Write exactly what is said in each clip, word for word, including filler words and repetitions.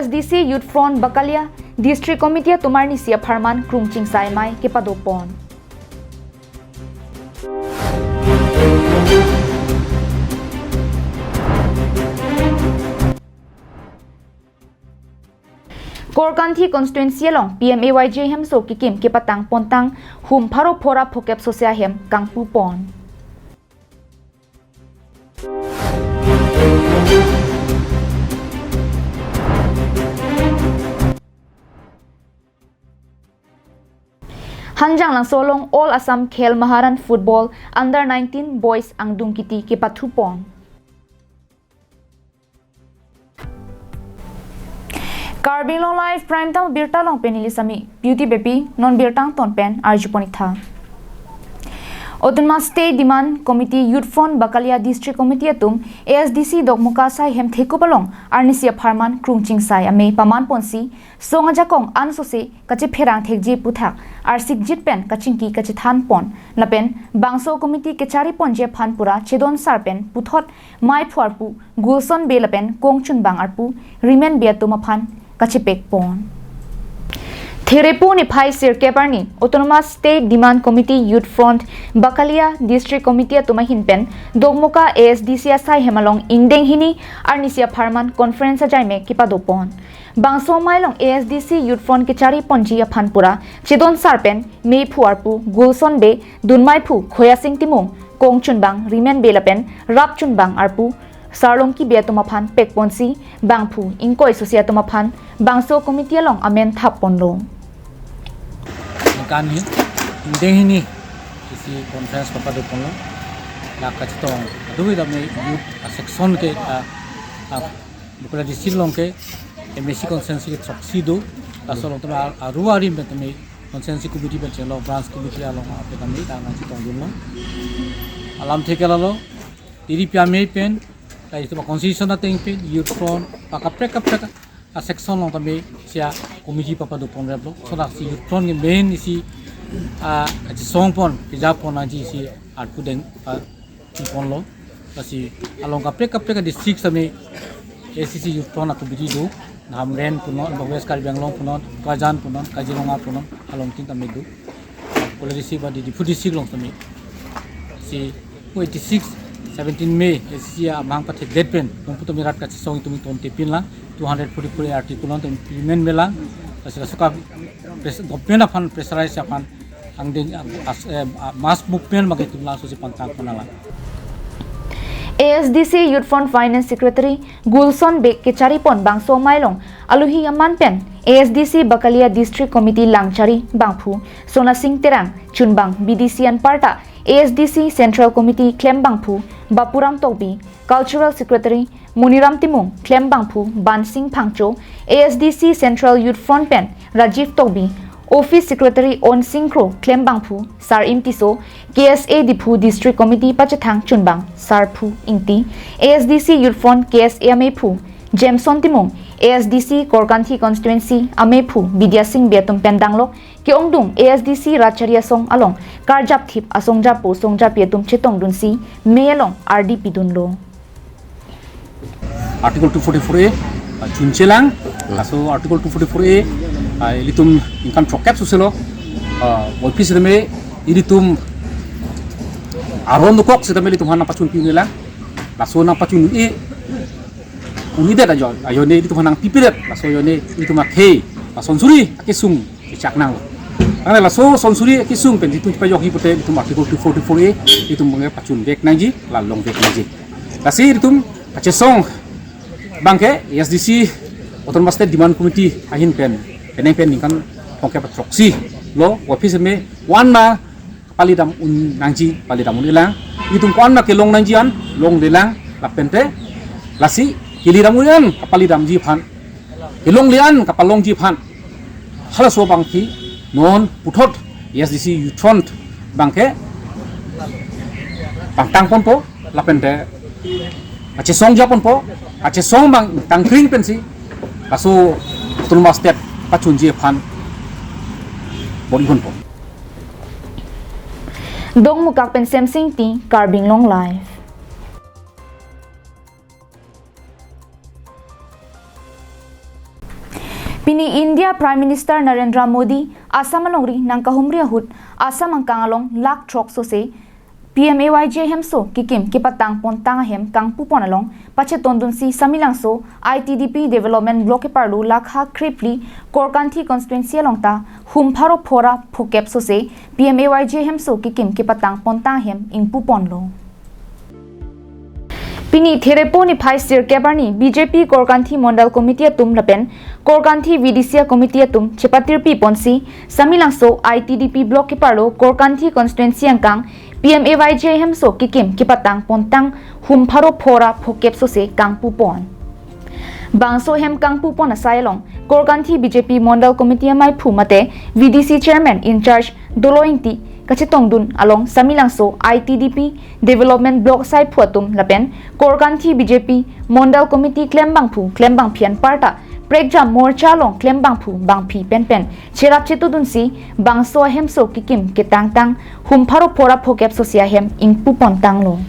ASDC Youth Front Bakalia District Committee atum arnisi apharman krung chingsai amei kepadopon. Korkanthi constituency along PMAY-G hemso kekim kepatang pontang hum pharo phora phokep sose ahem kangpupon. Hanjanglangso along All Assam Khel Maharan Football Under nineteen Boys angdung kiti kepathupon. Karbi Anglong Live Prime Time birta along pen neli Sami Beauty Bepi, non birta angton pen arjupon-iktha. Autonomous State Demand Committee Youth Front Bakalia District Committee atum ASDC Dokmoka asai hem thekup along arnisi apharman krung chingsai amei pamanponsi song ajakong ansose kachepherang thekji aputhak arsikjit pen kachingki kachethanpon lapen bangso committee kechariponji aphan pura chedonsar pen puthot meiphu arpu Gulson Bey lapen kongchunbang arpu Rimen Bey atum aphan kachepekpon. Therepo niphai sirkep arni Autonomous State Demand Committee Youth Front Bakalia District Committee atum ahin pen Dokmoka ASDC asai hem along ingdeng hini arnisi apharman conference ajaime kepadopon. Bangso amei along ASDC Youth Front kechariponji aphan pura chedonsar pen meiphu arpu Gulson Bey, dunmeiphu Khoyasing Timung, kongchunbang Rimen Bey lapen rapchunbang arpu Sarlongki Bey atum aphan pekponsi bangphu ingkoi sose atum aphan bangso committee along amen thapponlo. Ningkan hini, ingdeng hini isi conference papadoponlo. La kachetong adu dame youth a section ke a, a, Bakulia district along ke MAC constituency ke throksi do. Laso along tame aru arim pen tame constituency committee pen chenglo, branch committee along pen tame ta nangchetongdunlo. Alamthe ke lalo, tiri piame pen, la itum constitution ateng pen, youth front, pa kaprek kaprek a section along tame sia committee papadoponreplo. So lasi youth front ke main isi a kachesongpon, kejapon nangji isi arpu deng, a, iponlo. Lasi along kaprek kaprek a district tame ASDC Youth Front a committee do. Hamren punon, West Karbi Anglong punon, Kajan punon, Kaziranga punon, along tin tame do. Bakulia district ba di Diphu district along tame. Si eighty-six, seventeen May, ASDC amahang pathekdet pen, nongpu tame rat kachesong itum ton tepin la, two hundred forty-four article along tame implement melang. Lasi laso ka pres-, government aphan pressurize aphan angdeng, as, eh, mass movement mage itum laso si pantang panala. ASDC Youth Front Finance Secretary Gulson Bey kecharipon bangso amei along alohi aman pen ASDC Bakalia District Committee langchari bangphu Sonasing Terang, chunbang BDC anparta ASDC Central Committee klembangphu Bapuram Tokbi, Cultural Secretary Muniram Timung, klembangphu Bansing Phangcho, ASDC Central Youth Front pen Rajiv Tokbi, Office Secretary Onsing Kro, klembangphu Sarim Tisso, KSA Diphu District Committee pachethang chunbang Sarphu Ingti, ASDC Youth Front KSA ameiphu Jameson Timung, ASDC Korkanthi Constituency ameiphu Bidya Sing Bey atum pen danglok ke-ongdung ASDC Ratchari Asong along karjap thip asong japo song japi atum chetongdunsi mei along ardi pidunlo. Article two forty-four A, ah, chunchelang. Hmm. Laso Article two forty-four A, ah, ilitum ningkan throkkep soselo, ah, bolpi setame ilitum aron dokok setame ilitum aphan nangpachun pi-un-elang. Laso nangpachun-e un-edet ajo, ajone ilitum aphan nangpipedet, laso ajone ilitum akhei, lason suri akesung chak nang. Karena laso son suri akesung pen itum chepajokji pute itum Article two forty-four A itum bang pachunvek nangji, la longvek nangji. Lasi itum kachesong bangke ASDC Autonomous State Demand Committee ahin pen, penang pen ningkan throkkep throksi lo, office me one ma palidam un nangji, palidam un-elang. Itum ko-an ma kelong nangji an longlelang, lapente lasi kelidam un an kapalidamji aphan, kelongle an kapalongji aphan, halaso abangke non puthot ASDC Youth Front bangke pangtang ponpo, lapente kachesong japonpo, kachesong bang tangkring pensi laso Autonomous State pachunji aphan bor-i ponpo. Dongmukak pen Semsing Ingti, Karbi Anglong Live. Pini India Prime Minister Narendra Modi Assam alongri nangkahumri ahut Assam angkang along lakh throk sose P M A Y G hemso kekim kepatang pontang ahem kangpupon along pachetongdunsi Samelangso I T D P Development Block keparlo lakha krephli Korkanthi constituency along ta hum pharo phora phokep sose P M A Y G hemso kekim kepatang pontang ahem ingpuponlo. Pini Therepo niphai sirkep arni B J P Korkanthi Mondal Committee atum lapen Korkanthi V D C Committee atum chepatirpi ponsi Samelangso I T D P Block keparlo Korkanthi constituency angkang P M A Y G hemso kekim kepatang pontang hum pharo phora phokep sose kangpupon. Bangso hem kangpupon asai along Korkanthi B J P Mondal Committee amaiphu mate V D C Chairman in charge Dolo Ingti kachetongdun along Samelangso I T D P Development Block saiphu atum lapen Korkanthi B J P Mondal Committee klembangphu klembangphi anparta prekjam morcha along klembangphu bangphi penpen cherap chetudunsi bangso ahemso kekim ketangtang hum pharo phora phokep sose ahem ingpupontanglo.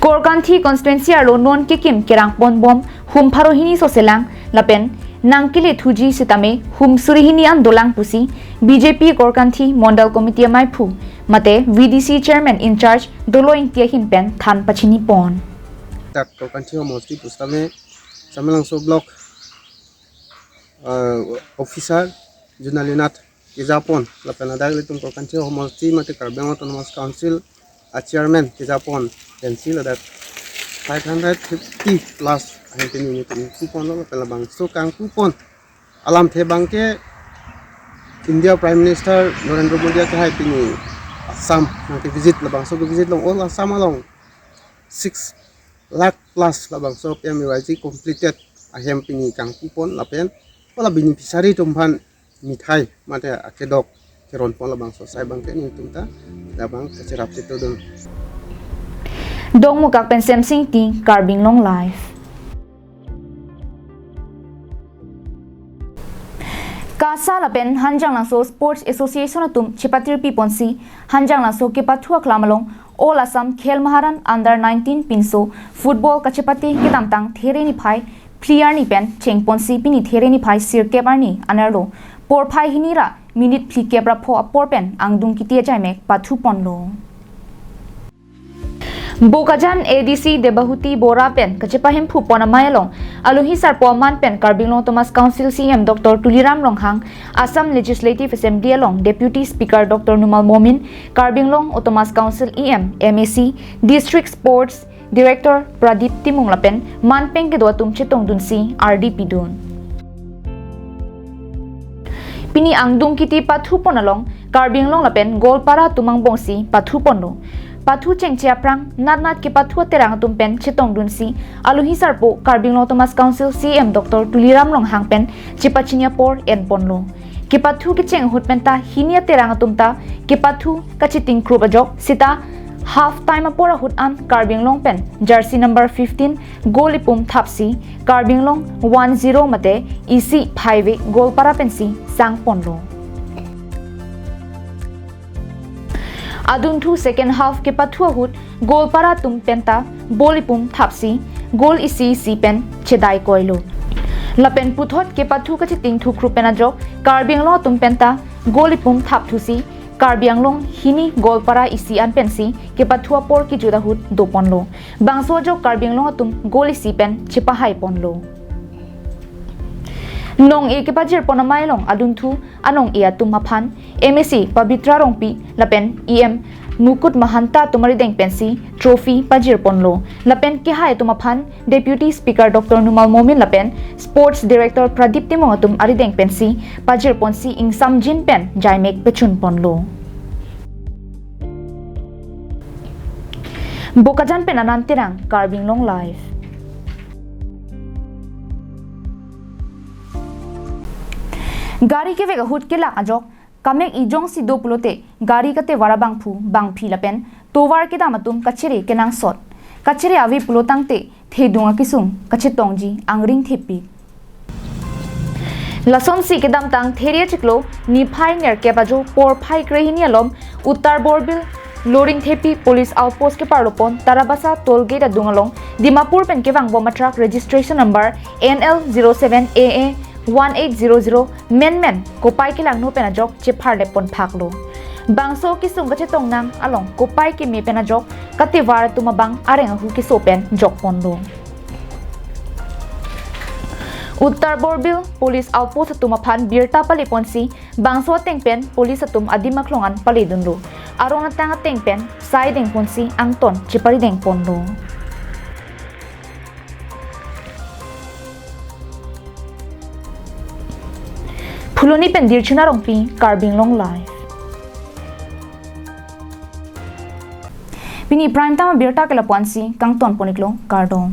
Korkanthi constituency arlo non kekim kerangponbom hum pharo hini soselang lapen nangkele thuji sitame hum suri hini an dolang pusi B J P Korkanthi Mondal Committee amaiphu mate V D C Chairman in charge Dolo Ingti ahin pen than pachinipon. Dak Korkanthi homosti pusitame Samelangso Block, uh, officer Junal Yunath kejapon lapen ladak ilitum Korkanthi homosti mate Karbi Anglong Autonomous Council a chairman kejapon pensi ladak five hundred fifty plus ahin pini nelitum ingpuponlo lapen labangso kangpupon alamthe abangke India Prime Minister Narendra Modi akehai pini Assam nangkevisit, labangso kevisit along all Assam along six lakh plus labangso P M A Y G completed ahem pini kangpupon lapen hala beneficiary atum aphan mithai mate akedok keronpon labangso asai abangke nelitum ta labang kacherap chetudun. Dongmukak pen Semsing Ingti, Karbi Anglong Live. KASA lapen Hanjanglangso Sports Association atum chepatirpi ponsi Hanjanglangso kepathu aklam along All Assam Khel Maharan under nineteen pinso football kachepate kedamtang There niphai phli arni pen chengponsi pini There niphai sirkep arni anerlo porphai hini ra minute phlikep ra pho apor pen angdung kiti ajaimek pathuponlo. Bokajan A D C Debahuti Bora pen kachepahemphu pon amei along alohi sarpo aman pen Karbi Anglong Autonomous Council C E M Doctor Tuliram Ronghang, Assam Legislative Assembly along Deputy Speaker Doctor Numal Momin, Karbi Anglong Autonomous Council E M, M A C, District Sports Director Pradip Timung lapen manpeng kedo atum chetongdunsi ardi pidun. Pini angdung kiti pathupon along Karbi Anglong lapen Goalpara atum angbongsi pathuponlo. Pathu chengche aphrang natnat kepathu aterang atum pen chetongdunsi alohi sarpo Karbi Anglong Autonomous Council C E M Doctor Tuliram Ronghang pen chepachini apor enponlo. Kepathu kecheng ahut penta hini aterang atum ta kepathu kachitingkrup ajok sita half time apor ahut an Karbi Anglong pen jersey number fifteen goal ipum thapsi Karbi Anglong one zero mate isi phaive Goalpara pensi sangponlo. Adunthu second half kepathu ahut Goalpara atum penta ball ipum thapsi goal isi isi pen chedai koilo. Lapen puthot kepathu kachitingthukrup pen ajok Karbi Anglong atum penta goal ipum thapthusi Karbi Anglong hini Goalpara isi an pensi kepathu apor kejut ahut doponlo. Bangso ajok Karbi Anglong atum goal isi pen chepahaiponlo. Nong-e kepajirpon amei along adunthu anong-e atum aphan M A C Pabitra Rongpi lapen E M Mukut Mahanta atum arideng pensi trophy pajirponlo. Lapen kehai atum aphan Deputy Speaker Doctor Numal Momin lapen Sports Director Pradip Timung atum arideng pensi pajirponsi ingsamjin pen jaimek pechunponlo. Bokajan pen Anand Terang, Karbi Anglong Live. Gari kevek ahut kelak ajok kamek ejongsi do pulote gari katevar abangphu bangphi lapen tovar kedam atum kachere kenangsot. Kachere ave pulotangte thedung akesung kachetongji angring thepik. Lasonsi kedamtang There achiklo niphai nerkep ajo porphai krehini alom Uttar Borbil Loringthepi Police Outpost keparlopon Tarabasa Toll Gate adung along Dimapur pen kevangbom a truck registration number N L zero seven A A one eight zero zero menmen kopai kelangno pen ajok chepharlepon phaklo. Bangso kesung kachetong nang along kopai keme pen ajok kativar atum abang areng ahu keso pen jokponlo. Uttar Borbil Police Outpost atum aphan birta paleponsi bangso ateng pen police atum adim aklong an paledunlo. Arong atang ateng pen sai dengponsi angton cheparidengponlo. Phuloni pen Dirchuna Rongpi, Karbi Anglong Live. Pini prime time abirta ke lapu-ansi kangtonpon-iklo, kardom.